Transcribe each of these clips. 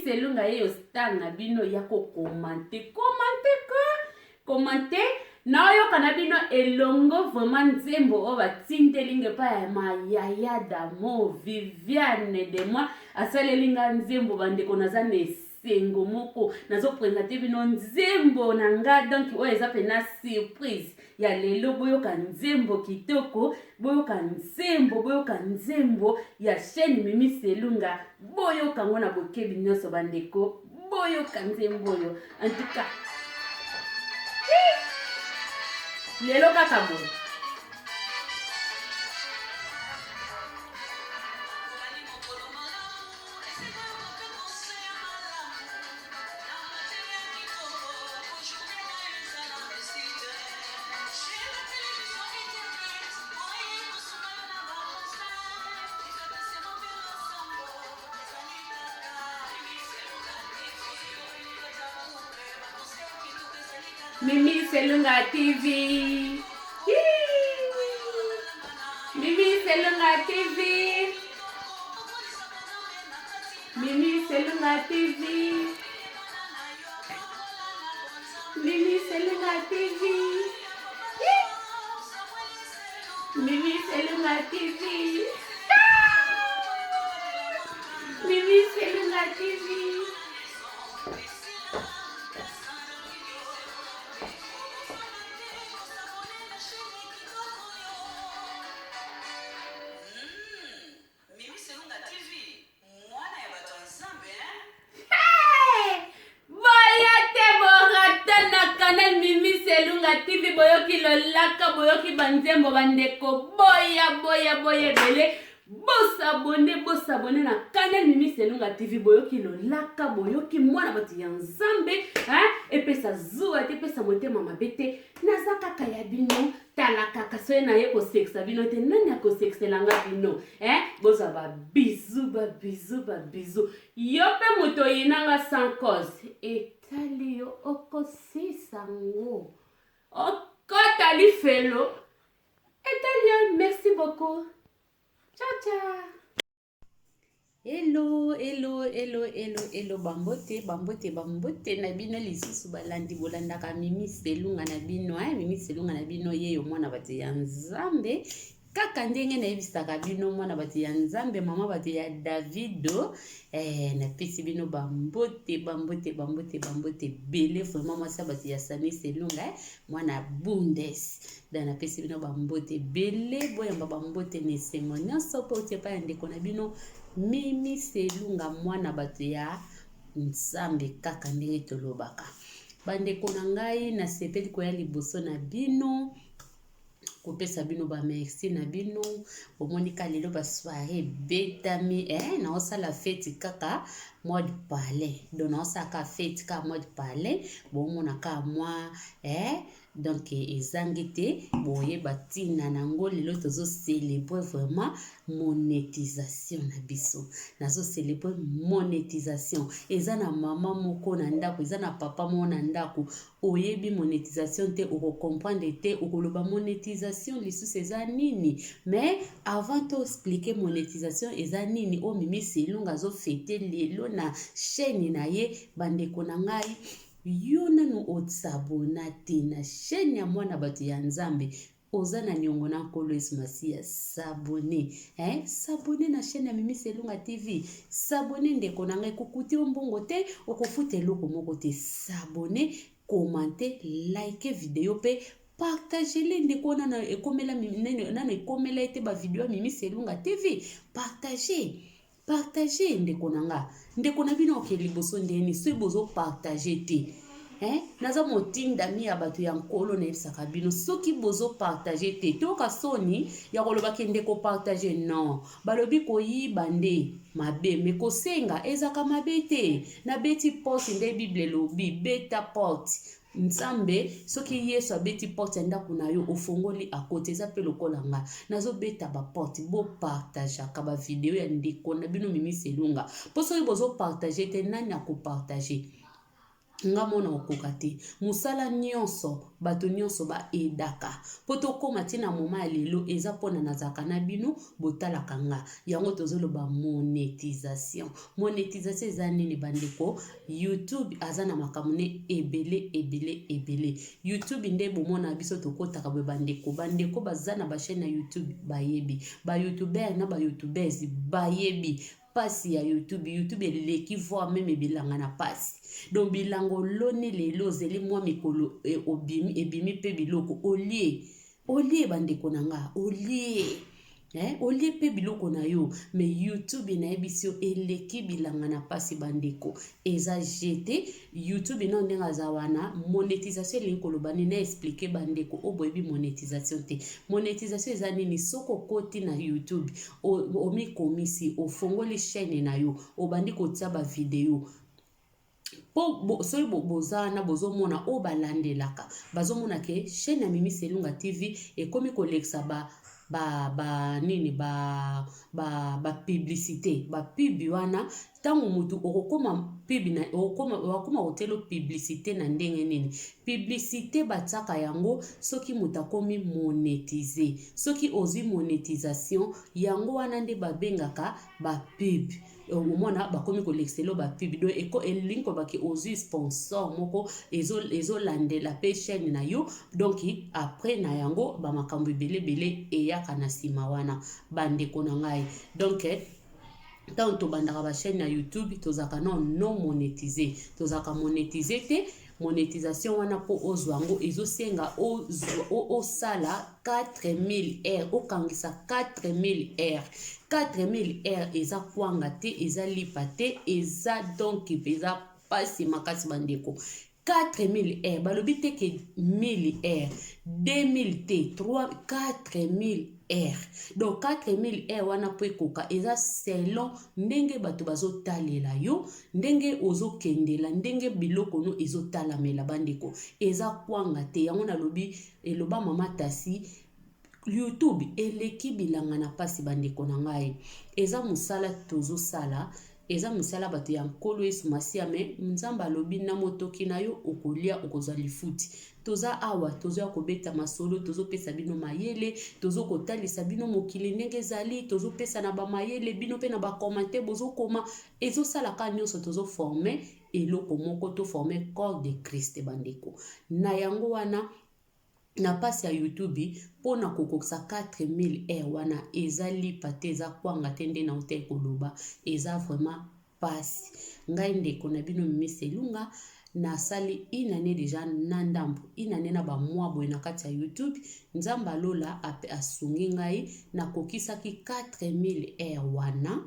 Selunga yeyo star na bino ya ko commenter. Commenter ko commenter naoyoka na bino elongo vraiment nzembo oyo batindeli nga epai ya mayaya damo Viviane de moi asaleli nga nzembo bandeko naza na esengo moko nazo presente bino nzembo na nga donc oyo eza pena surprise ya lelo boyoka nzembo kitoko boyoka nzembo boyoka nzembo ya chaîne Mimi Selunga boyoka ngo na bokebi nyonso bandeko boyoka nzembo oyo en tout cas lelo kaka boye. Mimi Selunga TV. Mimi Selunga TV. Mimi Selunga TV. Mimi Selunga TV. Mimi Selunga TV. Mimi Selunga TV. Mimi Selunga TV, mwana ya bato ya Nzambe hein? Hey! Boya te borata na canal Mimi Selunga TV boyoki lolaka boyoki banzembo bandeko boya boya boya ebele bosabone bosabone na canal Mimi Selunga TV boyoki lolaka boyoki mwana bato ya Nzambe hein? Epesa zuwa te epesa motema mabe te naza kaka ya bino tala kaka soki naye kosekisa bino te nani akosekisela nga bino eh? Bozwa ba bizu ba bizu ba bizu yo mpe moto oyina nga sans cause etali yo okosisa ngo okota lifelo etali yo merci beaucoup ciao ciao. Hello, hello, hello, hello, hello, bambote, bambote, bambote na bino lisusu balandi bolandaka Mimi Selunga na bino, eh, Mimi Selunga na bino yeyo mwana bato ya Nzambe kaka ndenge nayebisaka bino mwana bato ya Nzambe, mama bato ya Davido, eh, napesi bino bambote, bambote, bambote, bambote ebele vraiment mwasi ya bato ya Sami Selunga, eh, mwana Bundes. Da napesi bino bambote ebele, boyamba bambote na esengo nyonso mpo uti epai ya ndeko na bino Mimi Selunga, mwana bato ya Nzambe, kaka ndenge tolobaka. Bandeko na ngai, nasepeli koya liboso na bino kopesa bino ba merci na bino. Bomoni ka lelo ba soirée ebetami, eh, naosala feti kaka mode palais, donc naosala kaka feti kaka mode palais, bomona kaka mwa eh, donc ezangi te boyeba ntina na yango. Lelo tozo célébrer vraiment monétisation na biso, nazo célébrer monétisation. Eza na mama moko na ndako, eza na papa moko na ndako, oyebi monétisation te, okocomprendre te, okoloba monétisation lisusu eza nini. Mais avant to expliquer monétisation eza nini, oyo Mimi Selunga azofete lelo na chaîne na ye, bandeko na ngai, yo nanu osabona te na chaîne ya mwana bato ya Nzambe, oza na niongo na Nkolo Yesu Masiya, s'abonner eh, s'abonner na chaîne ya Mimi Selunga TV, s'abonner ndeko na ngai, kokuti yo mbongo te, okofuta eloko moko te, s'abonner, commenter, liker video pe partager le ndeko wana na ekomela nano ekomela ete ba video ya Mimi Selunga TV, partager partage ndeko na nga, ndeko na bino oke liboso ndeni soki bozo partage te eh? Naza motindami ya bato ya Nkolo, nayebisaka bino soki bozo partage te, toyoka soni ya koloba ke ndeko partage non, balobi koyiba nde mabe, me kosenga ezaka mabe te. Nabeti porte nde Bible elobi beta porte. Nzambe soki Yesu abeti porte ya ndako na yo ofongoli akoti, eza pe lokola nga nazobeta ba porte. Bopartageaka ba video ya ndeko na bino Mimi Selunga, po soki bozo partage te nani akopartage? Nga mona okoka te. Mosala nyonso, bato nyonso ba aidaka. Po tokoma ti na moment ya lelo eza pona nazalaka na bino, botalaka nga. Yango tozoloba monetisation. Monetisation eza nini bandeko? YouTube aza na makambo ne ebele ebele ebele. YouTube nde bomona biso tokotaka boye bandeko. Bandeko baza na ba chaîne ya YouTube bayebi. Ba youtubeurs na ba youtubeuses bayebi. Pasi ya YouTube, YouTube eleki voir meme bilanga na pasi. Donc bilanga oloni lelo ozeli mwa mikolo e, obimi ebimi pe biloko olie. Olie bandeko na nga, olie. Eh, olie pe biloko na yo mais YouTube nayebisi yo eleki bilanga na pasi bandeko. Eza jete YouTube nao ndenge aza wana monetisation elingi koloba nini na explique bandeko oyo boyebi monetisation te. Monetisation eza nini? Soki okoti na YouTube omikomisi ofongoli chaîne na yo obandi kotia ba video po bo, soki boza wana bozomona oyo balandelaka bazomona ke chaîne ya Mimi Selunga TV ekomi kolekisa ba ba ba nini ba ba ba publicité ba pub wana ntango motu okokoma pub na okokoma okokoma kotiela publicité na ndenge nini publicité batiaka yango soki moto akomi monetize soki ozwi monetisation yango wana nde babengaka ba pub omona bakomi kolekisela yo ba pub donc elingi koloba ke ozwi sponsor moko ezolandela mpe chaîne na yo donc après na yango bamakambo ebele ebele eyaka na nsima wana bandeko na ngai donc ntango tobandaka bachaîne ya youtube tozalaka non non monétise tozalaka monétise te monétisation wana mpo ozwa yango ezosenga osala 4000 heures okangisa 4000 heures 4000 heures eza kwanga te eza lipa te eza donc eza mpasi makasi bandeko 4000 heures balobi te ke 1000 heures 2000 te 3 4000 heures donc 4000 heures wana mpo ekoka eza selon ndenge bato bazotalela yo ndenge ozokendela ndenge biloko no ezotalamela bandeko eza kwanga te yango nalobi eloba mama tasi youtube eleki bilanga na mpasi bandeko na ngai eza mosala tozosala eza mosala bato ya nkolo yesu masiya me nzambe alobi na motoki na yo okolia okozwa lifuti toza awa tozoya kobeta masolo tozopesa bino mayele tozokotalisa bino mokili ndenge ezali tozopesa na bamayele bino mpe na bakomante bozokoma ezosala kaka nyonso tozoforme eloko moko toforme corps de christ bandeko na yango wana na mpasi ya youtube mpo na kokokisa 4000 heure wana eza lipa te eza kwanga te nde nauta koloba eza vraiment mpasi ngai ndeko na bino Mimi Selunga nasali une année déjà na ndambo une année na bamwa boye na kati ya youtube nzambe alola asungi ngai nakokisaki 4000 heure wana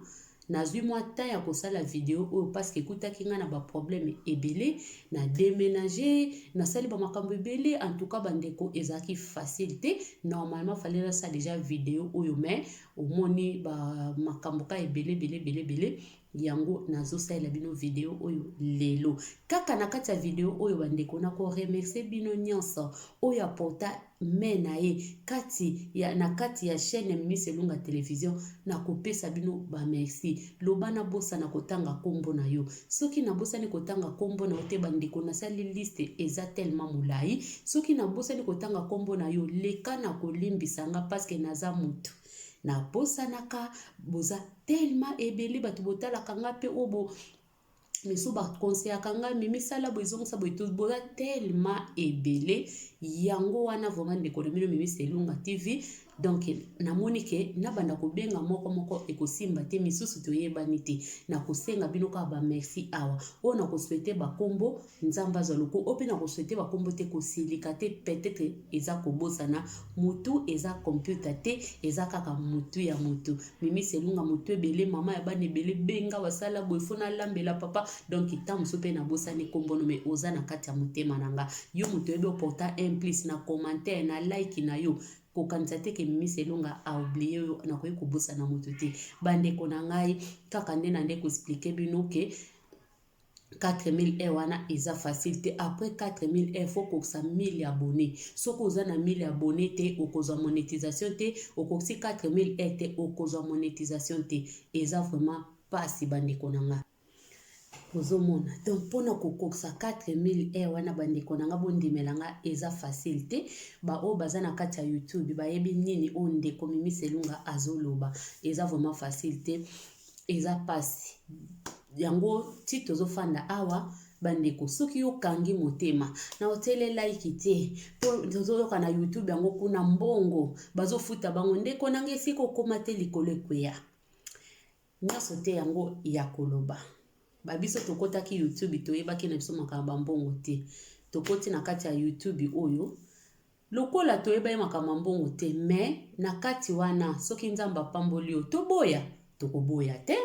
nazwi mwa temps ya kosala video oyo parce que ekutaki ngai na baproblème ebele na déménager nasali bamakambo ebele en tout cas bandeko ezalaki facile te normalement fallait nasala déjà video oyo mais omoni bamakambo ka ebele ebele ebele ebele yango nazosalela bino video oyo lelo kaka na kati ya video oyo bandeko nakoremercie bino nyonso oyo apporta me na ye kati ya, na kati ya chaîne ya Mimi Selunga Television nakopesa bino bamerci loba nabosana kotanga nkombo na yo soki nabosani kotanga nkombo na yo te bandeko nasali liste eza tellement molai soki nabosani kotanga nkombo na yo leka na kolimbisa nga parce naza motu nabosanaka boza tellement ebele bato botalaka nga mpe oyo bo misu bakonseyaka ngai mimi sala boye ezongisa boye boza tellement ebele yango wana vraiment ndeko na bino Mimi Selunga TV donc namoni ke nabanda kobenga moko moko ekosimba te misusu toyebani te nakosenga bino kaka bamerci awa oyo nakosouhaiter bakombo nzambe azwa loko oyo mpe nakosouhaiter bakombo te kosilika te peut-être eza kobosana mutu eza computer te eza kaka mutu ya mutu Mimi Selunga mutu ebele mama ya bana ebele benga wasala boye fo nalambela papa donc ntango mosusu mpe nabosani kombono me oza na kati ya motema na nga yo moto oyebi oporta un plus na commentaire na like na yo kokanisa te ke Mimi Selunga aoublier oyo nakoki kobosana moto te bandeko na ngai kaka nde na nde koexpliquer bino ke 4000 heures wana eza facile te après 4000 heures fo okokisa 1000 abonné soki oza na 1000 abonné te okozwa monétisation te okokisi 4000 heures te okozwa monétisation te eza vraiment mpasi bandeko na nga. Ozomona, donc mpona kokokisa 4000 heure wana, bandeko na nga, bondimela nga, eza facile te. Baoyo baza na kati ya YouTube bayebi nini oyo ndeko Mimi Selunga azoloba. Eza vraiment facile te, eza mpasi. Yango ti tozofanda awa, bandeko, soki okangi motema na otele like te, mpo tozoyoka na YouTube yango kuna mbongo bazofuta bango, ndeko nanga, esika okóma te, likolo ekweya nyonso te. Yango ya koloba, babiso tokɔtaki YouTube, toyebaki na biso makambo ya mbongo te. Tokɔti na kati ya YouTube oyo lokola toyebaki makambo ya mbongo te, mais na kati wana, soki Nzambe apamboli yo, toboya, tokoboya te,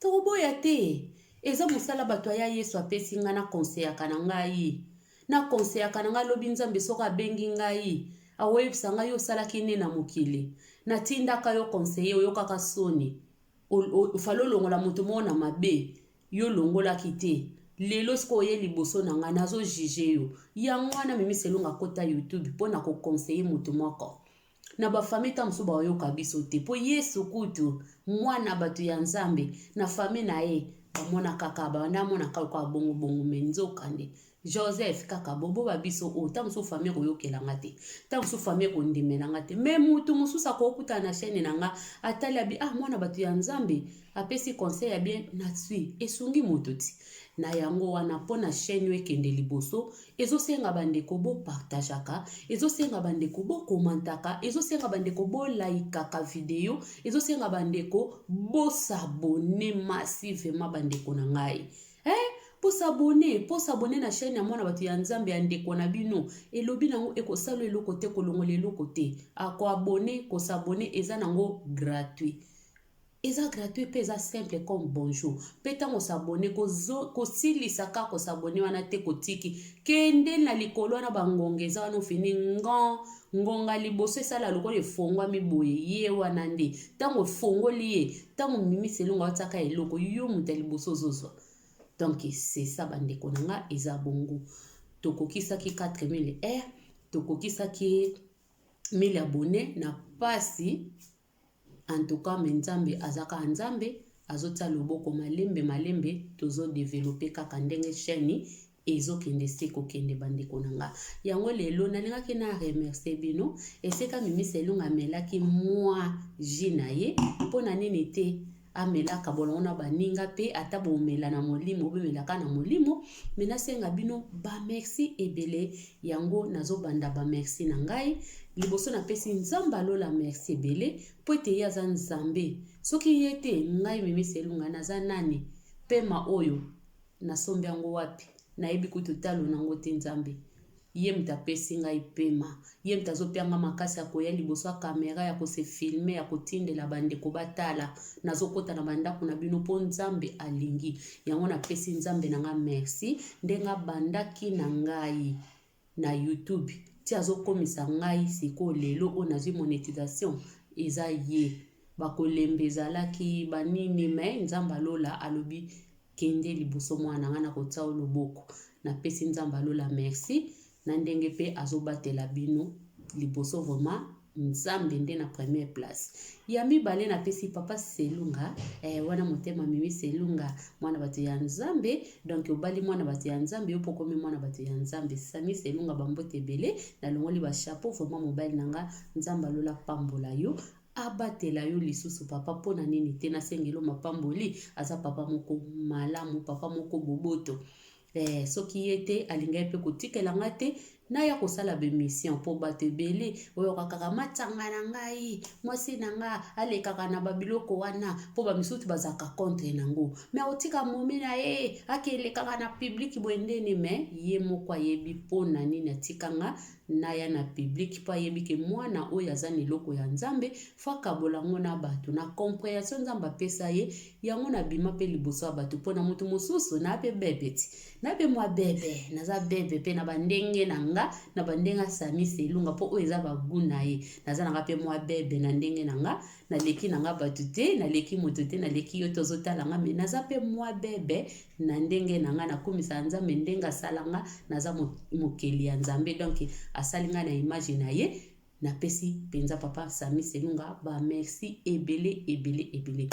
tokoboya te. Eza mosala bato aya Yesu apesi ngai, nakonseyaka na ngai, nakonseyaka na ngai. Alobi Nzambe soki abengi ngai, akoyebisa ngai: yo osalaki nini na mokili? Natindaka yo conseiller, oyokaka soni, ofali olongola moto moko na mabe, yo olongolaki te. Lelo sikoyo oye liboso na ngai, nazojuger yo. Yango wana Mimi Selunga akota YouTube mpo na koconseiller moto moko na bafamille. Ta mosusu baoyoka biso te, mpo Yesu kutu, mwana bato ya Nzambe, na famille na ye bamona kaka, banda amonaka lokola bongobongo, mais nzoka nde Joseph kaka bobo. Babiso oyo, ta mosusu famille ekoyokelanga te, ta mosusu famille ekondimelanga te, mais mutu mosusu akokutana na chaîne na nga, atali, abi: ah, mwana bato ya Nzambe apesi conseil ya bien, nasui esungi moto ti na yango wana. Mpo na chaîne oyo ekende liboso, ezosenga bandeko bopartageaka, ezosenga bandeko bokomantaka, ezosenga bandeko bolaikaka video, ezosenga bandeko bos'abonner massivement. Bandeko na ngai, eh? Pos'abonner, pos'abonner na chaîne ya mwana bato ya Nzambe, ya ndeko na bino. Elobi nango ekosala eloko te, kolongola eloko te. Akoabonner, kos'abonner eza nango gratuit, eza gratuit mpe eza simple comme bonjour. Mpe ntango os'abonner, kosilisa kaka kos'abonner wana te, kotiki, kende na likolo wana, bangonga eza wana, ofini ngon ngonga liboso, esala lokola efongwami boye. Ye wana nde ntango efongoli ye, ntango Mimi Selunga otiaka eloko, yo moto ya liboso ozozwa. Donc c'est ça, bandeko na nga, eza bongo. Tokokisaki 4000 heure, tokokisaki 1000 abonné na pasi en tout cas. Mais Nzambe aza kaka Nzambe, azotia loboko malembe malembe, tozodévelopper kaka ndenge chaîne ezokende se kokende. Bandeko na nga, yango lelo nalingaki na remercier bino. Esika Mimi Selunga amelaki mwa jus na ye, mpo na nini te amelaka bolongo na baninga? Mpe ata bomela na molimo, bomelaka na molimo, mais nasenga bino bamerci ebele. Yango nazobanda bamerci na ngai. Liboso napesi Nzambe alola merci ebele, mpo ete ye aza Nzambe. Soki ye te, ngai Mimi Selunga naza nani? Pema oyo nasombi yango wapi? Nayebi kutu talo nango te. Nzambe ye moto apesi ngai pema, ye moto azopianga makasi ya koya liboso ya kamera, ya kose filmer, ya kotindela bandeko batala. Nazokɔta na bandako na bino mpo Nzambe alingi yango. Napesi Nzambe na nga merci ndenge abandaki na ngai na YouTube ti azokomisa ngai sikoyo lelo oyo nazwi monétisation. Eza ye, bakolemba ezalaki banini, mais Nzambe alola alobi: kende liboso, mwana nga, na kotia yo loboko. Napesi Nzambe alola merci na ndenge mpe azobatela bino liboso. Vraiment, Nzambe nde na première place. Ya mibale, napesi papa Selunga, wana motema Mimi Selunga, mwana bato ya Nzambe. Donc obali mwana bato ya Nzambe, yo mpo okomi mwana bato ya Nzambe. Sami Selunga, bambote ebele, nalongoli bachapeau. Vraiment, mobali na nga, Nzambe alola pambola yo, abatela yo lisusu, papa. Mpo na nini te nasengeli mapamboli? Aza papa moko malamu, papa moko boboto. Soki ye te, alingaki mpe kotikela nga te naya kosala baémission, mpo bato ebele oyoka kaka matanga na ngai, mwasi na nga alekaka na babiloko wana, mpo bamisusu bazalaka contre nango, mais otika momi na ye akelekaka na public boye ndeni? Mais ye moko ayebi mpo na nini atika nga naya na public, mpo ayebi ke mwana oyo aza na eloko ya Nzambe, faut akabola yango na bato na compréhension Nzambe apesa ye. Yango nabima mpe liboso ya bato, mpo na moto mosusu na mpe bebe ti na mpe mwa bebe, naza bebe mpe na bandenge na nga, na bandenge asami Selunga, mpo oyo eza bagu na ye. Naza na nga mpe mwa bebe na ndenge na nga, naleki na nga bato te, naleki moto te, naleki yo tozotala nga, mais naza mpe mwa bebe na ndenge na nga. Nakumisaka Nzambe ndenge asala nga, naza mokeli ya Nzambe, donc asali nga na image na ye. Napesi mpenza papa Sami Selunga bamerci ebele ebele ebele.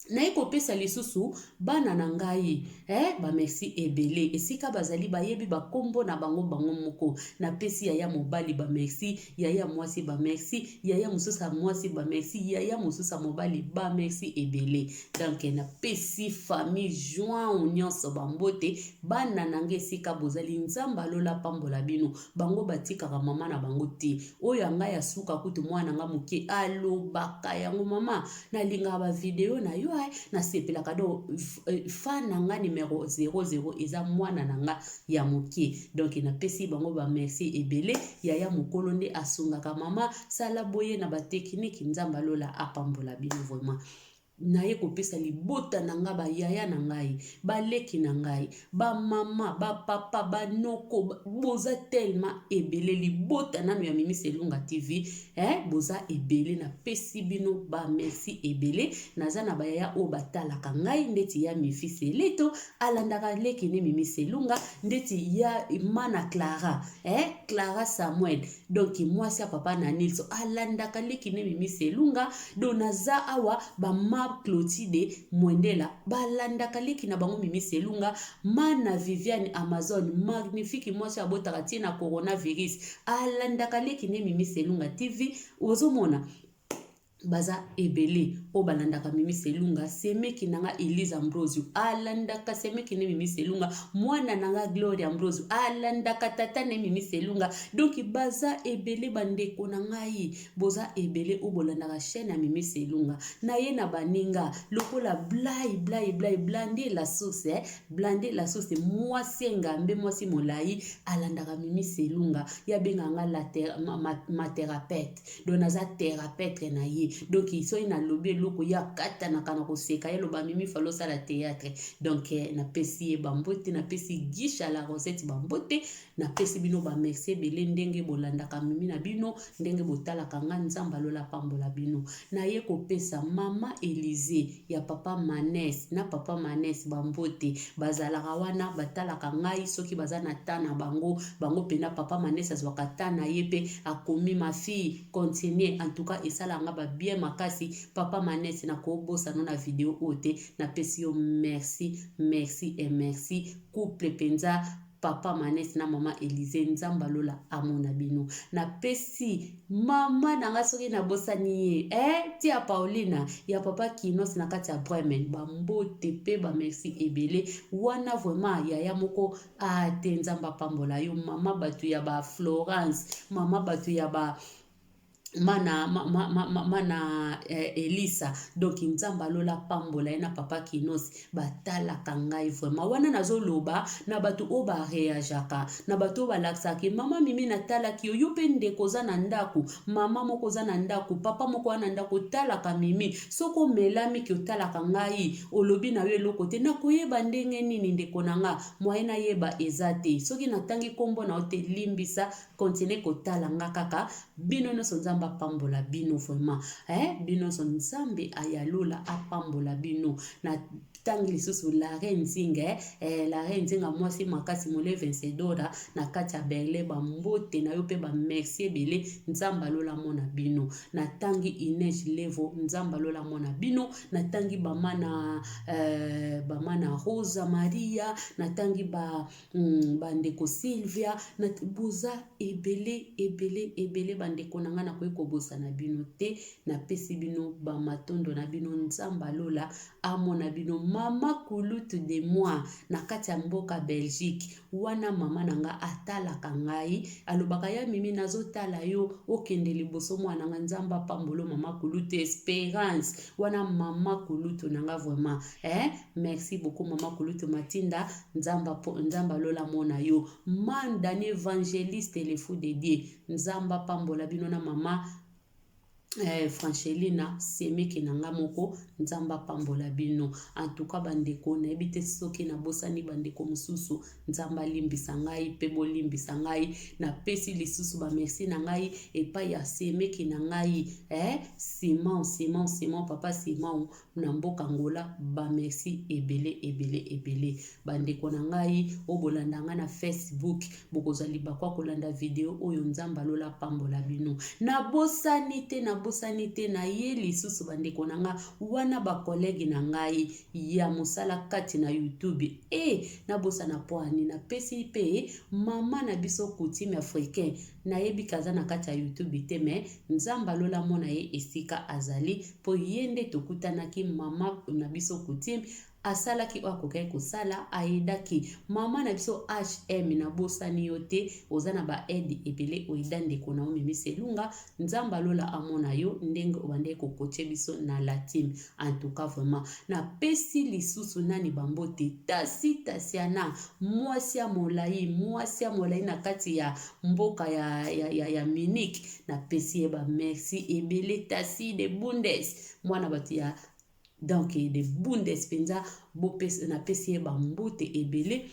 Naye kopesa lisusu bana na ngai eh, ba merci ebele esika bazali, bayebi bakombo na bango bango moko. Napesi yaya mobali ba merci, yaya mwasi ba merci, yaya mosusu ya mwasi ba merci, yaya mosusu ya mobali ba merci ebele. Donc napesi famille João nyonso bambote, bana na ngai esika bozali, Nzambe alola pambola bino. Bango batikaka mama na bango te. Oyo ya ngai ya suka kutu mwana na ngai moke alobaka yango, mama nalingaka ba video na yo, nasepelaka. Donc fan na nga numero 00 eza mwana na nga ya moke. Donc napesi bango ba merci ebele. Yaya mokolo nde asungaka mama, sala boye na ba technique. Nzambe alola apambola bino vraiment. Naye kopesa libota na nga, bayaya na ngai, baleki na ngai, bamama, bapapa, banoko, boza tellement ebele. Libota nano ya Mimi Selunga TV, eh, boza ebele. Napesi bino ba merci ebele. Naza na bayaya oyo batalaka ngai, ndeti ya Mifi Seleto, alandaka leki ne Mimi Selunga, ndeti ya mana Clara, eh, Clara Samuel, donc mwasi ya papa na Nilson, alandaka leki ne Mimi Selunga. Donc naza awa bama Clotide Mwendela, balandaka leki na bango Mimi Selunga. Mana Viviane Amazon magnifique, mwasi abotaka tie na coronavirus, alandaka leki ne Mimi Selunga TV. Ozomona baza ebele oyo balandaka Mimi Selunga. Semeki na nga Elise Ambrosio alandaka semeki ne Mimi Selunga. Mwana na nga Gloria Ambrosio alandaka tata ne Mimi Selunga. Donc baza ebele, bandeko na ngai, boza ebele oyo bolandaka chaîne ya Mimi Selunga. Na ye na baninga lokola Blai Blai Blai Blande la Source, eh? Blande la Source, mwasi engambe, mwasi molai, alandaka Mimi Selunga. Ye abengaka nga la ma thérapeute. Donc naza thérapeute na ye. Donc soki nalobi eloko, ye akatanaka na koseka, ye loba: "Mimi, falo osala théâtre." Donc napesi ye bambote, napesi Gisha la Rosette bambote. Napesi bino ba merci ebele ndenge bolandaka Mimi na bino, ndenge botalaka nga. Nzambe alola pambola bino. Naye kopesa mama Élise ya papa Manes na papa Manes bambote. Bazalaka wana, batalaka ngai soki baza na ta na bango. Bango mpena, papa Manes azwaka ta na ye mpe akomi: "Ma fille, continue." En tout cas esalaka nga ba bien makasi. Papa Manes, nakobosano na video oyo te. Napesi yo merci, merci et merci. Couple mpenza, papa Manes na mama Élise, Nzambe alola amona bino. Napesi mama na nga, soki nabosani ye, eh, tia Paulina ya papa Kinos na kati ya Bremen, bambote mpe ba merci ebele wana. Vraiment yaya moko ate, Nzambe apambola yo. Mama bato ya ba Florence, mama bato ya ba mana ma, ma, ma, ma, mana Elisa. Donc Nzambe alola pambola ye na papa Kinosi. Batalaka ngai vraiment wana. Nazoloba na bato oyo bareageaka, na bato oyo balakisaka: "Mama Mimi, natalaki yo." Yo mpe ndeko oza na ndako, mama moko oza na ndako, papa moko wana na ndako, otalaka Mimi. Soki omelamiki otalaka ngai, olobi na yo eloko te, nakoyeba ndenge nini? Ndeko na nga, moye nayeba eza te. Soki natangi nkombo na yo te, limbisa. Continue kotala nga kaka. Bino nyonso, Nzambe apambola bino vraiment, eh? Bino nyonso, Nzambe ayalola apambola bino. Na ntangi lisusu la reine Nzinga, eh, la reine Nzinga, mwasi makasi, mole vencedora na kati ya Berlin, bambote na yo mpe ba merci ebele. Nzambe alola mona bino. Natangi Ines Levo, Nzambe alola mona bino. Natangi bama na Rosa Maria, natangi bandeko Sylvia. Boza ebele, ebele, ebele, bandeko na ngai, nakoki kobosana bino te. Napesi bino bamatondo na bino. Nzambe alola amona bino. Mama kulutu de moi na kati ya mboka Belgique wana, mama na nga atalaka ngai, alobaka: "Ya Mimi, nazotala yo, okende liboso, mwana nga." Nzambe apambolo mama kulutu Espérance wana, mama kulutu na nga vraiment, eh? Merci beaucoup, mama kulutu Matinda. Nzambe alola mona yo. Mandani évangéliste, le fou de Dieu, Nzambe apambola bino na mama Franchelina, semeki na nga moko. Nzambe apambola bino. En tout cas bandeko, nayebi te soki nabosani bandeko mosusu, Nzambe alimbisa ngai mpe bolimbisa ngai. Napesi lisusu ba merci na ngai epai ya semeki na ngai, Simon, Simon, Simon, papa Simon na mboka Ngola. Ba merci ebele, ebele, ebele. Bandeko na ngai oyo bolanda ngai na Facebook, bokozwa libakwa kolanda video oyo. Nzambe alola pambola bino. Nabosani te, nabosani te. Na ye lisusu bandeko na nga wana. Wana ba collègue na ngai ya mosala kati na YouTube. E nabosana poani napesi pe mama na biso coutume africain. Nayebi kaza na kati ya YouTube te mais Nzambe alola amona ye esika azali po ye nde tokutanaki mama na biso coutume asalaki oyo akokaki kosala aidaki mama na biso HM nabosani yo te oza na ba aide ebele oida ndeko na yo Mimi Selunga Nzambe alola amona yo ndenge obandaki kokoche biso na la team en tout cas vraiment napesi lisusu nani bambote Tasi Tasiana mwasi ya molai mwasi ya molai na kati ya mboka ya, ya, ya, ya Munich napesi ye ba merci ebele Tasi de Bundes mwana bato ya donc de Bundes mpenza napesi ye bambote ebele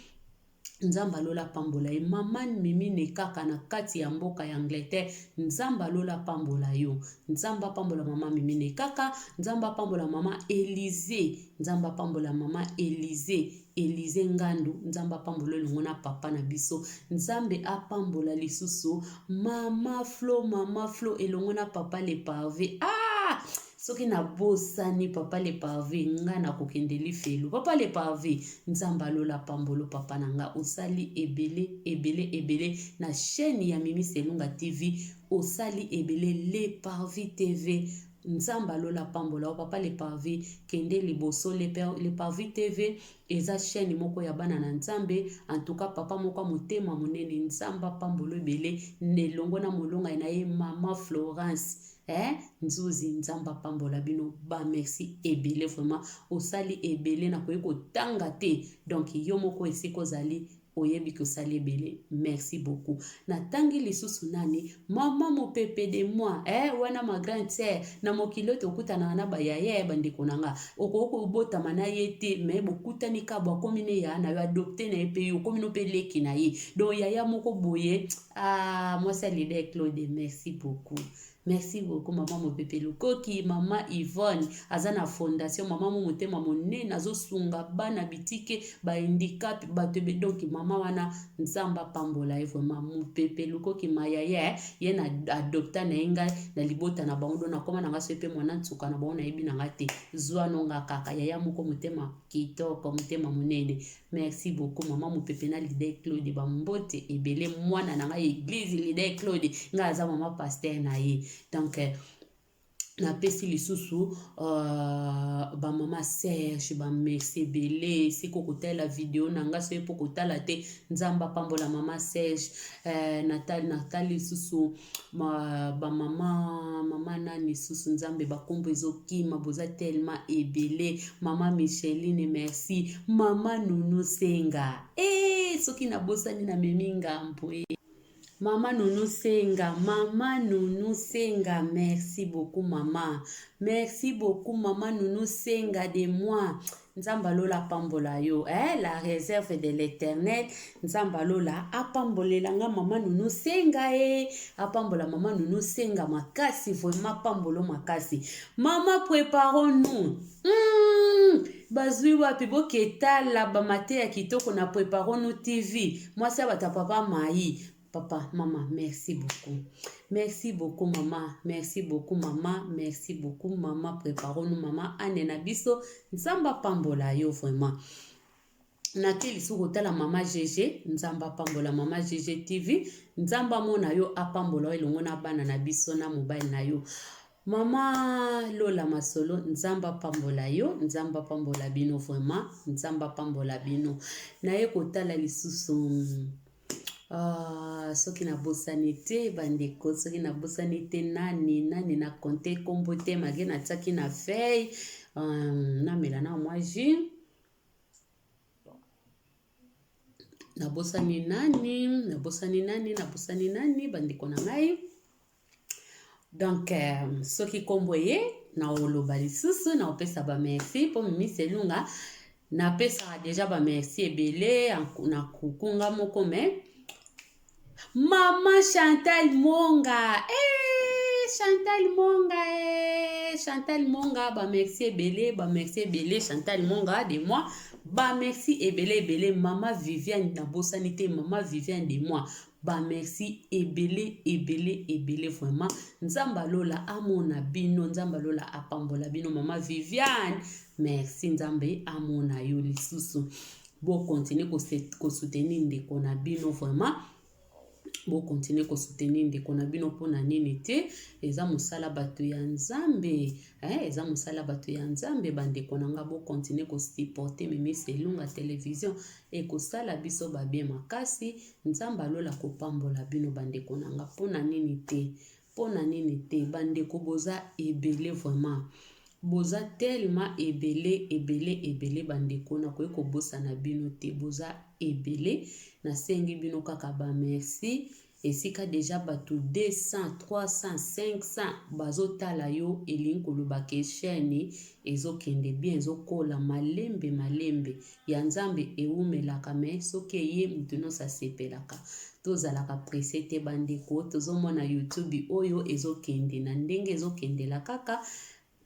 Nzambe alola apambola ye maman Mimine kaka na kati ya mboka ya Angleterre Nzambe alola apambola yo Nzambe apambola mama Mimine kaka Nzambe apambola mama Elise Nzambe apambola mama Elise Elise Ngandu Nzambe apambola elongo na papa na biso Nzambe apambola lisusu mama Flo mama Flo elongo na papa Le Parve ah soki nabosani papa le parve nga nakokende lifelo papa le parve nzambe alola pambolo papa na nga osali ebele ebele ebele na chaîne ya mimi selunga tv osali ebele le parvi tv nzambe alola pambola yo papa le parvi kende liboso le, le parvi tv eza chaîne moko ya bana na nzambe en tout cas papa moko ya motema monene nzambe apambolo ebele elongo na molonga na ye mama florence Eh nzuzi nzambe apambola bino ba merci ebele vraiment osali ebele nakoki kotanga te donc yo moko esika ozali oyebi ke osali ebele merci beaucoup natangi lisusu nani mama mopepe de moi eh, wana ma grande sœur na mokili oyo tokutanaka na bayaya ya bandeko na nga okoki kobotama na ye te me bokutani ka boakomi ne ya na yo adopte na ye mpe yo okomi no mpe leki na ye donc yaya moko boye ah, mwasi ya leader Claude merci beaucoup merci beaucoup mama mopepe lukoki mama Yvonne aza na fondation mama mo motema monene azosunga bana bitike ba handicap bato ebe donc mama wana nzambe apambola ye vraiment mopepe lukoki mayaya ye na adopta na ye ngai na libota na bango don nakoma na ngai soki mpe mwana nsuka na bango nayebi na ngai te zwa no nga kaka yaya moko motema kitoko motema monene Merci beaucoup maman Mupepe na leader Claude ba mbote ebele mwana na ngai église leader Claude ngai aza maman pasteur na ye donc euh, napesi lisusu uh, bamama serge bamerci ebele esika okotalela video na ngai soki mpo kotala te nzambe apambola mama serge uh, natali natali lisusu bamama mama nani lisusu nzambe bakombo ezokima boza tellement ebele mama micheline merci mama nunu senga e eh, soki nabosani namemi ngambo e mama nunu senga mama nunu senga merci beaucoup mama merci beaucoup mama nunu senga de moi Nzambe alola apambola yo eh, la réserve de l'éternel Nzambe alola apambolela nga mama nunu senga e eh. apambola mama nunu senga makasi vraiment pambolo makasi mama préparons nous bazwi wapi boketala bamateya kitoko na préparons nous tv mwasi ya bato ya papa mai Papa, maman, merci beaucoup. Merci beaucoup, maman. Merci beaucoup, maman. Merci beaucoup, maman. Préparons-nous, maman. Anne na biso. Nzamba pambola yo vraiment. nake lisusu kotala mama gg nzambe apambola mama gg tv nzambe amona yo apambola yo elongo na bana na biso na mobali na yo mama lola masolo nzambe apambola yo nzambe apambola bino vraiment nzambe apambola bino naye kotala lisusu Ah, soki nabosani te bandeko soki nabosani te nani nani na konte nkombo te malgre natiaki na feuille namela na mwa jus nabosani nani nabosani nani nabosani nani bandeko na ngai donc euh, soki nkombo ye naoloba lisusu naopesa bamerci mpo mimi selunga napesaka deja bamerci ebele na kukunga moko me mama chantal monga eh, chantal monga eh, chantal monga bamerci ebele bamerci ebele chantal monga de moi bamerci ebele ebele mama viviane nabosani te mama viviane de moi. Ba merci ebele ebele ebele vraiment. Nzambe alola amona bino, Nzambe alola apambola bino. Mama Viviane, merci, Nzambe amona yo lisusu. Bo continuer ko soutenir ndeko na bino vraiment. Bo continuer ko soutenir ndeko na bino mpona nini te? Eza mosala bato ya Nzambe, eh, eza mosala bato ya Nzambe. Bandeko na nga, bo continuer ko supporter Mimi Selunga Télévision, ekosala biso ba bien makasi. Nzambe alola kopambola bino, bandeko na nga. Mpona nini te? Mpona nini te? Bandeko, boza ebele vraiment, boza tellement ebele ebele ebele. Bandeko, nakoki kobosana bino te, boza ebele. Nasengi bino kaka ba merci. Esika deja bato 200, 300, 500 bazotala yo, elingi koloba ke chaîne ezokende bien, ezokola malembe malembe. Ya Nzambe ewumelaka, me soki eye, moto nyonso asepelaka. Tozalaka pressé te, bandeko. Tozomona YouTube oyo ezokende na ndenge ezokendela kaka.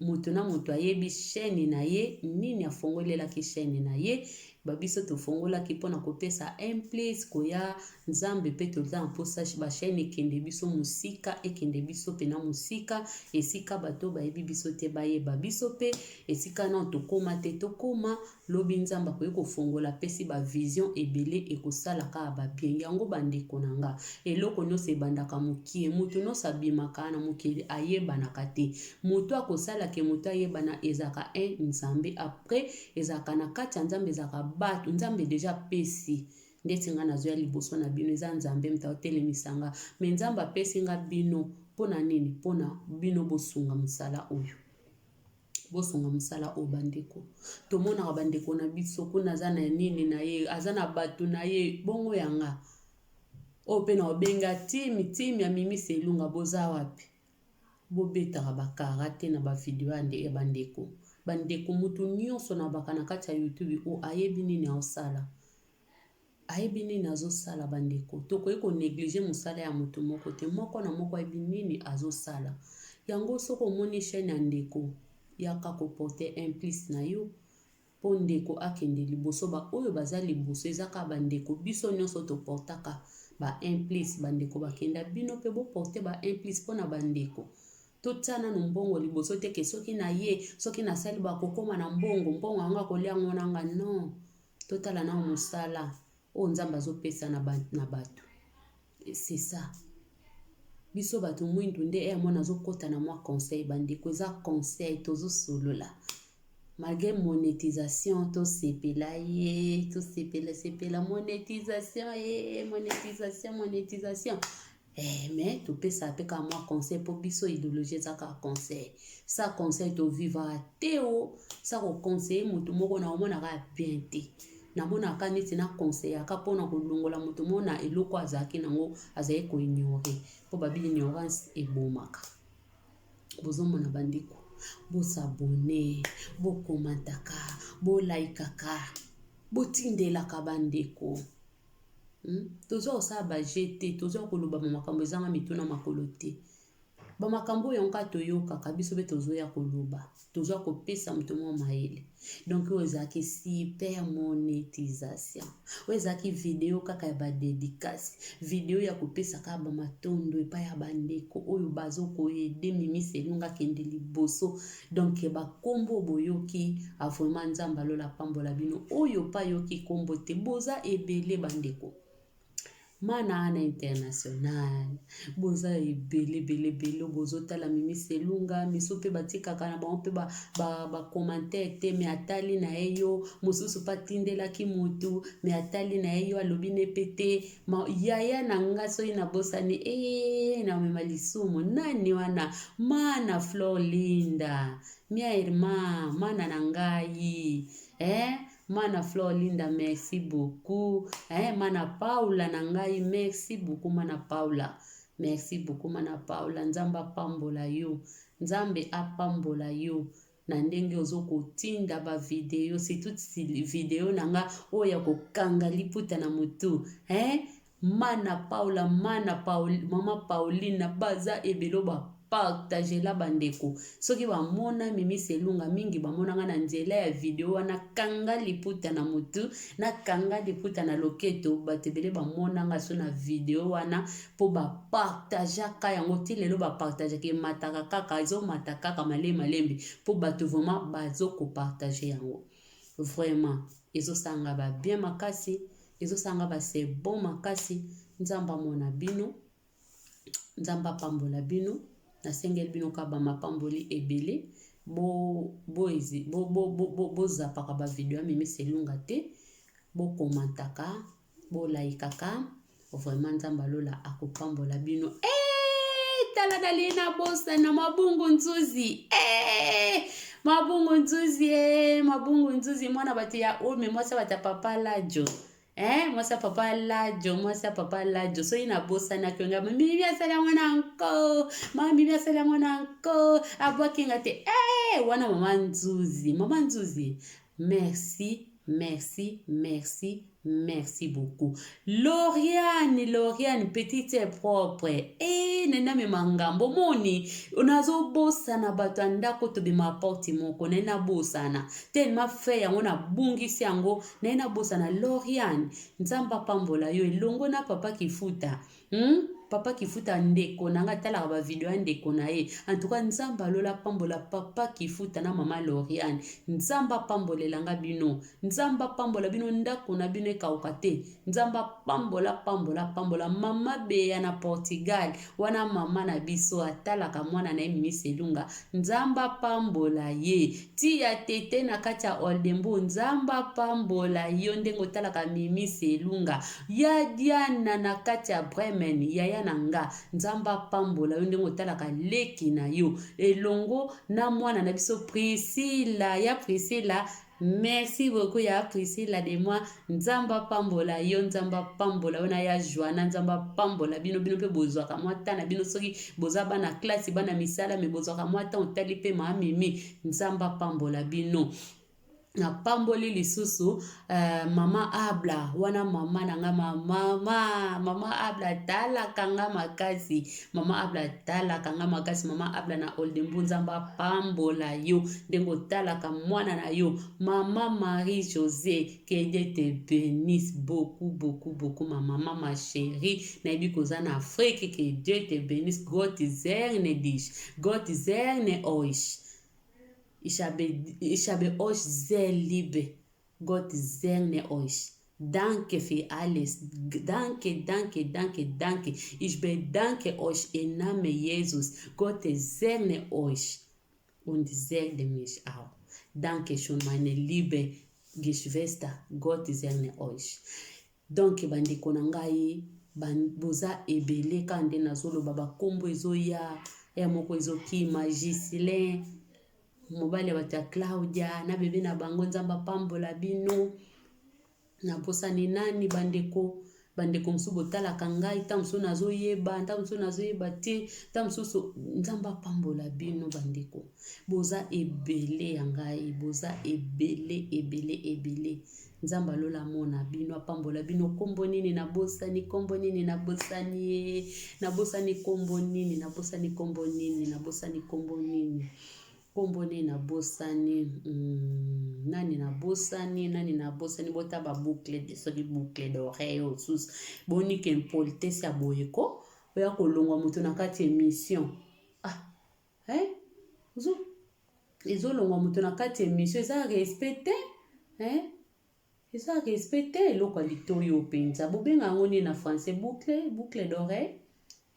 Moto na moto ayebi chaîne na ye, nini afongolelaki chaîne na ye. Babiso tofongolaki mpona kopesa un plus koya Nzambe, mpe toza na mposa ba chaîne ekende biso mosika, ekende biso mpena mosika, esika bato bayebi biso te bayeba biso, mpe esika nano tokóma te tokóma. Lobi Nzambe akoki kofongola, apesi ba vision ebele, ekosala kaka ba bien yango. Bandeko na nga, eloko nyonso ebandaka mokie. Moto nyonso abimaka na mokili ayebanaka te. Moto akosalaka moto ayebana ezalaka un Nzambe. Après ezalaka na kati ya Nzambe, ezalaka bato Nzambe deja apesi. Ndeti nga nazoya liboso na bino, eza Nzambe moto aotelemisa nga, me Nzambe apesi nga bino. Mpona nini? Mpona bino bosunga mosala oyo, bosunga mosala oyo. Bandeko, tomonaka bandeko na biso kuna, aza na nini na ye, aza na bato na ye. Bongo yanga oyo mpe na obenga team, team ya Mimi Selunga, boza wapi? Bobetaka bakara te na ba vidéo ya bandeko. Bandeko, motu nyonso na baka na kati ya YouTube oyo ayebi nini aosala, ayebi nini azosala. Bandeko, tokoki ko négliger mosala ya motu moko te. Moko na moko ayebi nini azosala yango. Soki omoni chaîne ya ndeko, yaka ko porter un plus na yo mpo ndeko akende liboso. Baoyo baza liboso eza kaka bandeko. Biso nyonso toportaka ba un plus, bandeko bakenda. Bino mpe bo porter ba un plus mpona bandeko. Totia nanu mbongo liboso te, ke soki na ye, soki nasali, bakokóma na mbongo, mbongo yango akolia yango nanga. Non, totala nano mosala oyo Nzambe azopesa na bato. C'est ça. Biso bato mwindu nde ere mwana azokɔta na mwa conseil. Bandeko, eza conseil, tozosolola. Malgré monétisation, tosepela ye, tosepela sepela monétisation ye, monétisation, monétisation, mais topesaka mpe kaka mwa conseil, mpo biso idéologie eza kaka conseil. Sa conseil tovivaka te o sa ko conseiller motu moko na omonaka bien te. Namonaka neti na conseillaka mpona kolongola moto moko na eloko azalaki nango, azali ko ignorer, mpo babi ignorance ebomaka. Bozomona, bandeko, bosabone, bokomantaka, bolaikaka, botindelaka bandeko, Tozwa kosala ba jeu te, tozwa koloba makambo ezanga mituna makolo te. Bamakambo oyo yango kaka toyokaka, biso mpe tozoya koloba, tozwa kopesa moto mwa mayele. Donc oyo ezalaki super monétisation, oyo ezalaki vidéo kaka ya ba dédicace, vidéo ya kopesa kaka bamatondo epai ya bandeko oyo bazoko aider Mimi Selunga akende liboso. Donc bakombo boyoki, vraiment Nzambe alola pambola bino. Oyo mpe ayoki kombo te, boza ebele, bandeko. Mana ana international, boza ebele ebele ebele. Bozotala Mimi Selunga, misu mpe batikaka na bango mpe ba commentaire te, me atali na ye yo. Mosusu mpe atindelaki motu, me atali na ye yo, alobi ne mpe te. Yaya na nga, soki nabosani e namema lisumu nani wana? Mana Flor Linda, mia herma, mana na ngai, eh? Mana Flor Linda, merci beaucoup, eh? Mana Paula na ngai, merci beaucoup. Mana Paula, merci beaucoup. Mana Paula, Nzambe apambola yo, Nzambe apambola yo na ndenge ozokotinda ba vidéo, surtout vidéo na nga oyo ya kokanga liputa na motu, eh? Mana Paula, mana Paul, mama Pauline, baza ebele. Partagela bandeko soki bamona Mimi Selunga mingi, bamona nga na nzela ya video wana. Kanga liputa na motu, nakanga liputa na loketo. Bato ebele bamona nga so na video wana mpo bapartageaka yango. Ti lelo bapartageaka, emataka kaka, ezomata kaka malembe malembe mpo bato vraiment bazokopartage yango. Vraiment ezosanga ba bien makasi, ezosanga ba c'est bon makasi. Nzambe amona bino, Nzambe apambola bino. Nasengeli bino kaka bamapamboli ebele. Bozapaka bavideo ya Mimi Selunga te, bokomantaka, bolaikaka. Vraiment Nzambe alola akopambola bino. Eh, tala nali na bosana Mabungu Nzuzi. Eh, Mabungu Nzuzi, eh, Mabungu Nzuzi, mwana bato ya ome, mwasi ya bato ya papa Lajo. Eh, mwasi ya papa Lajo, mwasi ya papa Lajo. Soki nabosanaki nga, Mimi asali yango na nko, mama Mimi asali yango na nko, abwaki nga te. Eh, wana mama Nzuzi, mama Nzuzi, merci, merci, merci, merci beaucoup. Lauriane, Lauriane, petite et propre. Eh, nena mema ngambo moni, nazobosana bato ya ndako tobima porte moko, naye nabosana tellement fait yango, nabungisi yango, naye nabosana. Lauriane, Nzambe apambola yo elongo na papa Kifuta. Papa Kifuta ndeko na nga atalaka bavideo ya ndeko na ye. En tout cas Nzambe alola apambola papa Kifuta na mama Lauriane. Nzambe apambolelanga bino, Nzambe apambola bino, ndako na bino ekauka te. Nzambe apambola, pambola, pambola mama Beya na Portugal wana, mama na biso atalaka mwana na ye Mimi Selunga. Nzambe apambola ye. Tia tete na kati ya Oldenburg, Nzambe apambola yo ndenge otalaka Mimi Selunga. Ya Diana na kati ya Bremen, yaya na nga, Nzambe apambola yo ndenge otalaka leki na yo elongo na mwana na biso Priscilla. Ya Priscilla, merci beaucoup ya Priscilla de moi. Nzambe apambola yo, Nzambe apambola yo na ya Joana. Nzambe apambola bino. Bino mpe bozwaka mwa ta na bino, soki boza bana klase, bana misala, me bozwaka mwa ta otali mpe maa Mimi. Nzambe apambola bino. Napamboli lisusu mama Abla wana, mama na nga, mama Abla talaka nga makasi, mama Abla talaka nga makasi. Mama Abla na Oldenburg, Nzambe apambola yo ndenge otalaka mwana na yo. Mama Marie José, que Dieu te bénisse beaucoup, beaucoup, beaucoup, ma maman, ma chérie. Nayebi koza na Afrique. Que Dieu te bénisse. Gott segne dich, Gott segne euch. Ich habe euch sehr liebe. Gott segne euch. Danke für alles. Danke, danke, danke, danke. Ich bedanke euch im Namen Jesus. Gott segne euch und segne mich auch. Danke schon, meine liebe Geschwister. Gott segne euch. Donc bandeko na ngai, boza ebele kaka nde nazoloba, bakombo ezoya ya moko ezokima. Gislin, mobali ya bato ya Claudia na bebe na bango, Nzambe apambola bino. Nabosani nani, bandeko? Bandeko mosusu botalaka ngai, ntango mosusu nazoyeba, ntango mosusu nazoyeba te, ntango mosusu. Nzambe apambola bino bandeko, boza ebele ya ngai, boza ebele, ebele, ebele. Nzambe alola mona bino, apambola bino. Nkombo nini nabosani? Nkombo nini nabosani ye? Nabosani nkombo nini? Nabosani nkombo nini? Nabosani nkombo nini? Nkombo nini nabosani? Nani nabosani? Nani nabosani? Bota baboucle, soki boucle d'oreille oyo susu bonike impolitesse ya boye ko oya kolongwa moto na kati émission. Ah, eh? Ezolongwa moto na kati émission, eza respect te, eh? Eza respect te. Eloko ya litoyi oyo mpenza bobenga yango nini na français? Boucle d'oreille,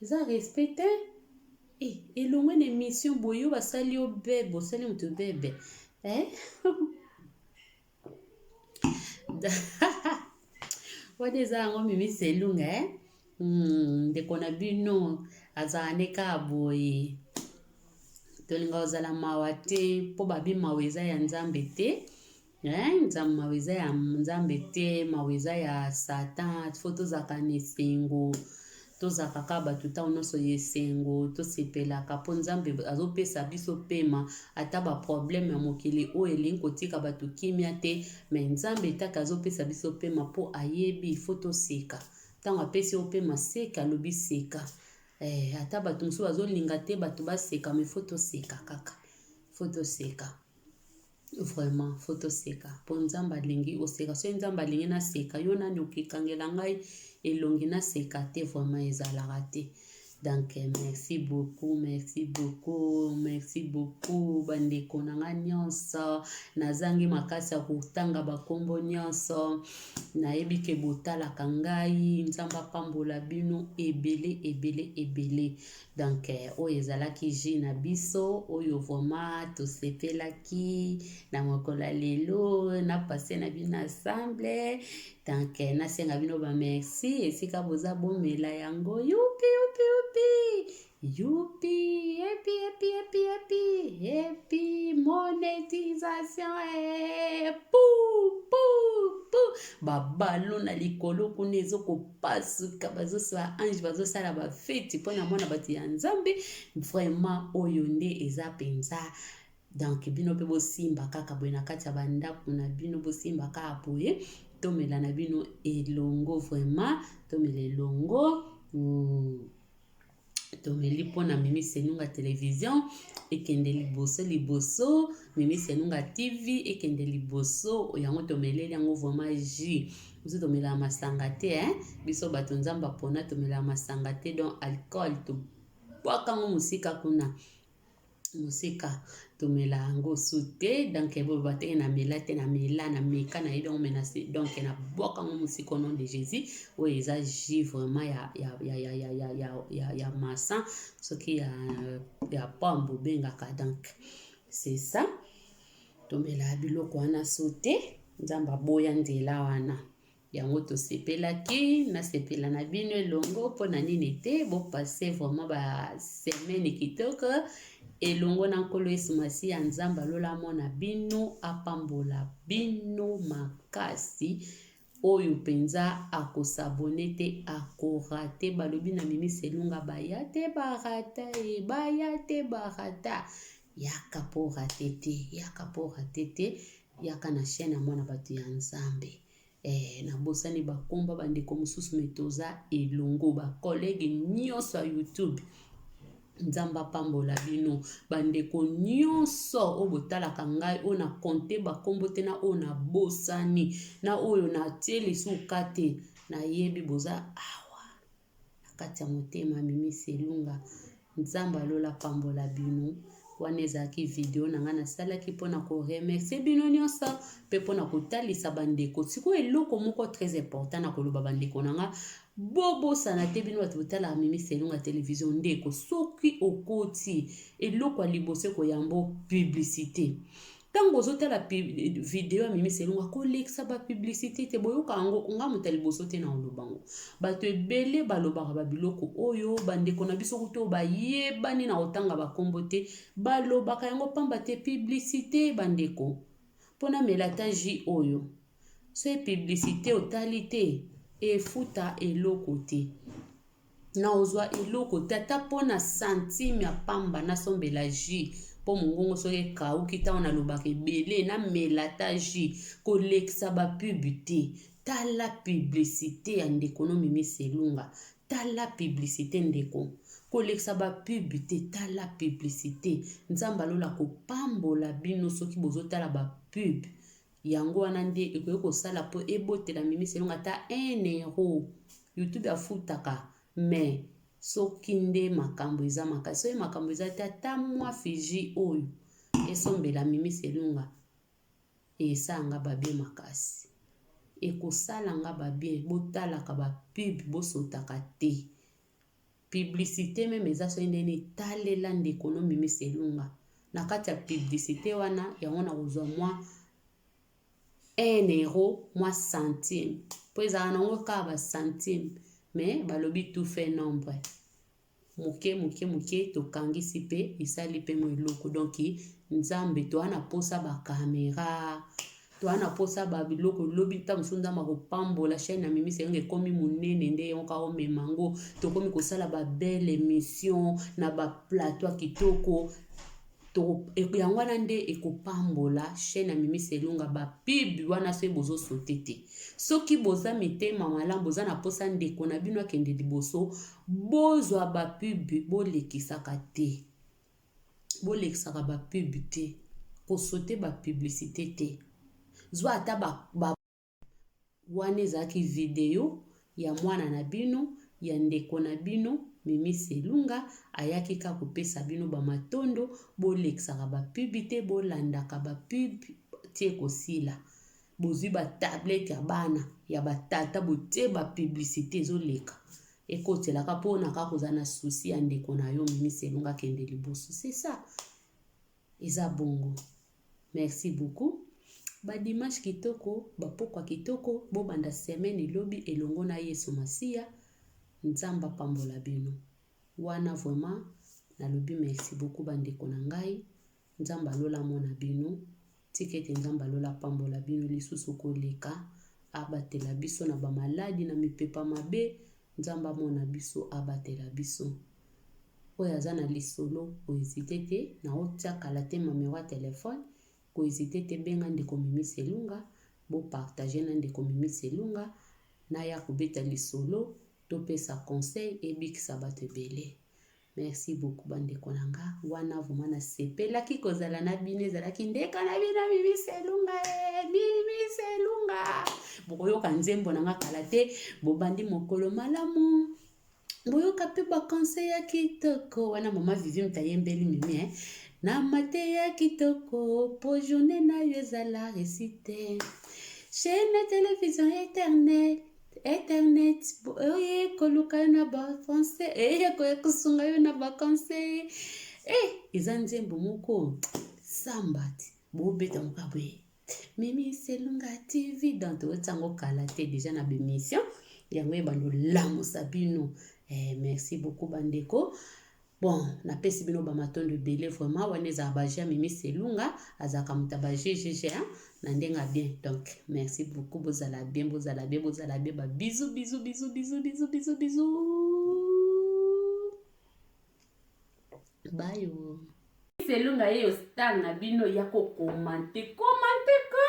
eza respect te. Eh, elongwe na émission boye, yo basali yo bebe, osali moto bebe, eh? Wana eza yango Mimi Selunga, eh? Ndeko na bino azala nde kaka boye. Tolinga kozala mawa te, mpo babi mawa eza ya Nzambe te. Nzambe, mawa eza ya Nzambe te, mawa eza ya Satan. Faut tozalaka na esengo, tozalaka kaka bato ntango nyonso ya esengo, tosepelaka mpo Nzambe azopesa biso pema. Ata baproblème ya mokili oyo elingi kotika bato kimia te, me Nzambe taka azopesa biso pema mpo ayebi faut toseka. Ntango apesi yo pema, seka, alobi seka. Eh, ata bato mosusu bazolinga te bato baseka, mais faut toseka kaka, faut toseka vraiment, faut toseka mpo Nzambe alingi oseka. Soki Nzambe alingi naseka, yo nani okekangela ngai elongi naseka te? Vraiment ezalaka te. Donc merci beaucoup, merci beaucoup, merci beaucoup, bandeko na ngai nyonso. Nazangi makasi ya kotanga bakombo nyonso. Nayebi ke botalaka ngai. Nzambe apambola bino ebele, ebele, ebele. Donc oyo ezalaki jus na biso oyo vraiment tosepelaki na mokolo ya lelo na passe na bino ensemble. Donc nasenga bino bamerci esika boza, bomela yango. Yupi, yupi, yupi, yupi, happy, happy, happy, happy, happy monétisation. Eh, pu pu pu, babalo na likolo kuna ezokopasuka, bazosala ange, bazosala bafeti mpona mwana bato ya Nzambe. Vraiment oyo nde eza mpenza. Donc bino mpe bosimba kaka boye na kati ya bandako na bino, bosimba kaka boye, tomela na bino elongo. Vraiment tomela elongo. Tomeli mpona Mimi Senunga Télévision ekende liboso liboso, Mimi Senunga TV ekende liboso. Yango tomeleli yango vraiment jus. Biso tomelaka masanga te, hein? Biso bato Nzambe apona, tomelaka masanga te. Donc alcool tobwaka yango mosika kuna, mosika, tomela yango su te. Donc boloba teke namela te, namela, nameka, nayebi yango, mais donc nabwaka yango mosika au nom de Jésus. Oyo eza jus vraiment ya masa, soki ya pomme bobengaka. Donc c'est ça, tomela biloko wana so te. Nzambe aboya nzela wana. Yango tosepelaki, nasepela na bino elongo. Mpona nini te? Bopase vraiment basemaine kitoko elongo na Nkolo Yesu Masiya. Nzambe alola amona bino, apambola bino makasi. Oyo mpenza akos'abonner te, akorater. Balobi na Mimi Selunga, baya te barata e, baya te barata. Yaka mpo rater te, yaka mpo rater te, yaka na chaîne ya mwana bato ya Nzambe. Nabosani bakomba bandeko mosusu, mais toza elongo, bacollègue nyonso ya YouTube. Nzambe apambola bino, bandeko nyonso oyo botalaka ngai, oyo na compte bakombo te, na oyo nabosani, na oyo natie lisuka te. Nayebi boza awa na kati ya motema Mimi Selunga. Nzambe alola apambola bino. Wana ezalaki video na ngai nasalaki mpona koremercier bino nyonso mpe mpona kotalisa bandeko. Sikoyo eloko moko très important na koloba, bandeko na nga, bobosana te, bino bato botalaka Mimi Selunga Télévision, ndeko, soki okoti, eloko ya liboso ekoyambo publicité. Ntango ozotala video ya Mimi Selunga, kolekisa bapublicité te. Boyoka yango, nga moto ya liboso te na koloba yango. Bato ebele balobaka babiloko oyo. Bandeko na biso kutu oyo bayebani na kotanga bakombo te balobaka yango pamba te. Publicité, bandeko, mpona mela ata jus oyo, so publicité otali te, efuta eloko te, na ozwa eloko te, ata mpona centime ya pamba nasombela jus, mpo mongongo soki ekauki ntango nalobaka ebele, namela ata jus. Kolekisa bapub te. Tala publicité ya ndeko no Mimi Selunga, tala publicité, ndeko, kolekisa bapub te, tala publicité. Nzambe alola kopambola bino soki bozotala bapub. Yango wana nde ekoki kosala mpo ebotela Mimi Selunga ata 1 euro. YouTube afutaka, mais soki nde makambo eza makasi, soki makambo eza te, ata mwa fiji oyo esombela Mimi Selunga, esalanga babien makasi, ekosalanga babien. Botalaka bapub, bosotaka te publicité. Même eza soki ndeni, etalela ndeko no Mimi Selunga na kati ya publicité wana, yango na kozwa mwa 1 euro, mwa centime, mpo ezalaka nango kaka bacentime, mais balobi tout fait nombre, moke moke moke tokangisi mpe esali mpe mo eloko. Donc Nzambe, toza na posa bacaméra, toza na posa babiloko. Lobi ntango mosusu Nzambe akopambola chaîne ya Mimi Selunga ekomi monene, nde yango kaka omema yango, tokomi kosala babelle émission na baplateau ya kitoko. Yango wana nde ekopambola chaîne ya Mimi Selunga. Ba pub wana soki bozosote te, soki boza mitema malamu, boza na mposa ndeko na bino akende liboso, bozwa ba pub, bolekisaka te, bolekisaka ba pub te, kosote ba publicité te. Zwa ata ba wana ezalaki video ya mwana na bino, ya ndeko na bino Mimi Selunga, ayaki kaka kopesa bino bamatondo. Bolekisaka ba pub te, bolandaka ba pub tie kosila. Bozwi ba tablette ya bana ya batata, botie ba publicité ezoleka, ekotelaka mpona kaka kozala na souci ya ndeko na yo Mimi Selunga akende liboso. C'est ça, eza bongo. Merci beaucoup. Ba dimanche kitoko, bapokwa kitoko, bobanda semaine elobi elongo na Yesu Masiya. Nzambe apambola bino. Wana vraiment nalobi merci beaucoup bandeko na ngai. Nzambe alola mona bino. Tika ete Nzambe alola apambola bino lisusu koleka, abatela biso na bamaladi na mipepa mabe. Nzambe amona biso, abatela biso. Oyo aza na lisolo, kohésiter te, na otia kala te numéro ya telefone. Kohésiter te, benga ndeko Mimi Selunga, bopartager na ndeko Mimi Selunga, naya kobeta lisolo, topesa conseil ebikisa bato ebele. Merci beaucoup bandeko na nga. Wana vraiment nasepelaki kozala na bino. Ezalaki ndeko na bino Mimi Selunga, Mimi Selunga. Bokoyoka nzembo na nga kala te. Bobandi mokolo malamu, boyoka mpe ba conseil ya kitoko wana. Mama Vivi moto ayembeli Mimi, eh? Na mateya kitoko po journée na yo ezala réussite. Chaîne télévision éternel internet oye koluka yo na ba français, eye koya kosunga yo na ba conseil. E eza nzembo moko samba ti bobeta moka boye, Mimi Selunga TV. Donc toyotiango kala te déjà na ba émission yango ebanda olamusa bino. Merci beaucoup bandeko. Bon, napesi bino bamatondo ebele vraiment. Wana ezala baje ya Mimi Selunga, azalaka moto ya ba ggg na ndenge ya bien. Donc merci beaucoup, bozala bien, bozala bien, bozala bien. Ba bisous, bisous, bisous, bisous, bisous, bisous, bisous, bayo. Selunga ye yo star na bino ya kocommenter, commenter ko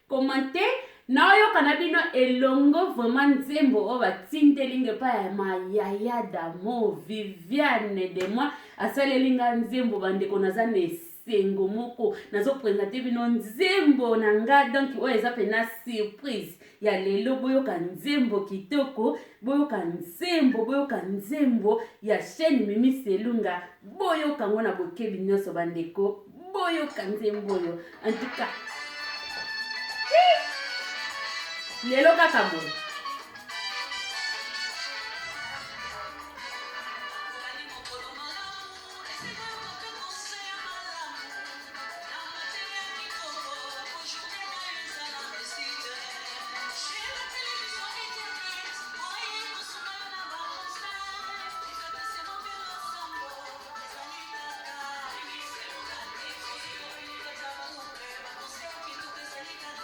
commenter, naoyoka na bino elongo. Vraiment nzembo oyo batindeli nga epai ya mayaya damo Viviane de moi, asaleli nga nzembo. Bandeko, naza na esengo moko, nazoprésenter bino nzembo na nga. Donc oyo eza mpena surprise ya lelo. Boyoka nzembo kitoko, boyoka nzembo, boyoka nzembo ya chaîne Mimi Selunga. Boyoka yango na bokebi nyonso bandeko, boyoka nzembo oyo. En tout cas lelo kaka boye.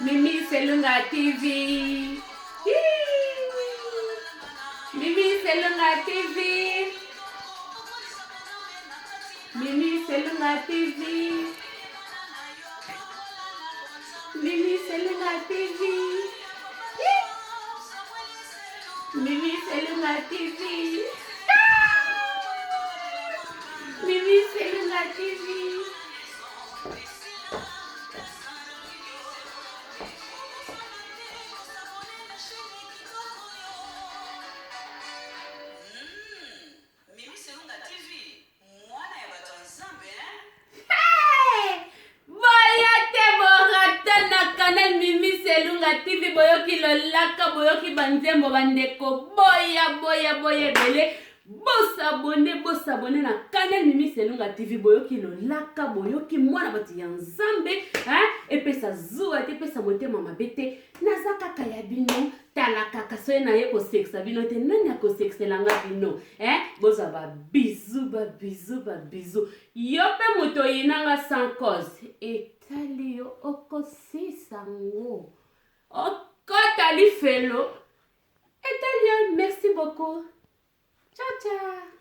Mimi Selunga TV. Mimi Selunga TV. Mimi Selunga TV. Mimi Selunga TV. Mimi Selunga TV. Mimi Selunga TV. Mimi Selunga TV, mwana ya bato ya Nzambe. Boya te, borata na canal Mimi Selunga TV. Boyoki lolaka, boyoki banzembo bandeko. Boya, boya, boya ebele, bos'abonner, bos'abonner na canal Mimi Selunga TV. Boyoki lolaka, boyoki mwana bato ya Nzambe, epesa zuwa te, epesa motema mabe te. Naza kaka ya bino. Tala kaka, soki naye kosekisa bino te, nani akosekiselanga bino, eh? Bozwa babizu, babizu, babizu. Yo mpe moto oyinanga sans cause, etali yo, okosisa ngo, okota lifelo, etali yo. Merci beaucoup, ciao ciao.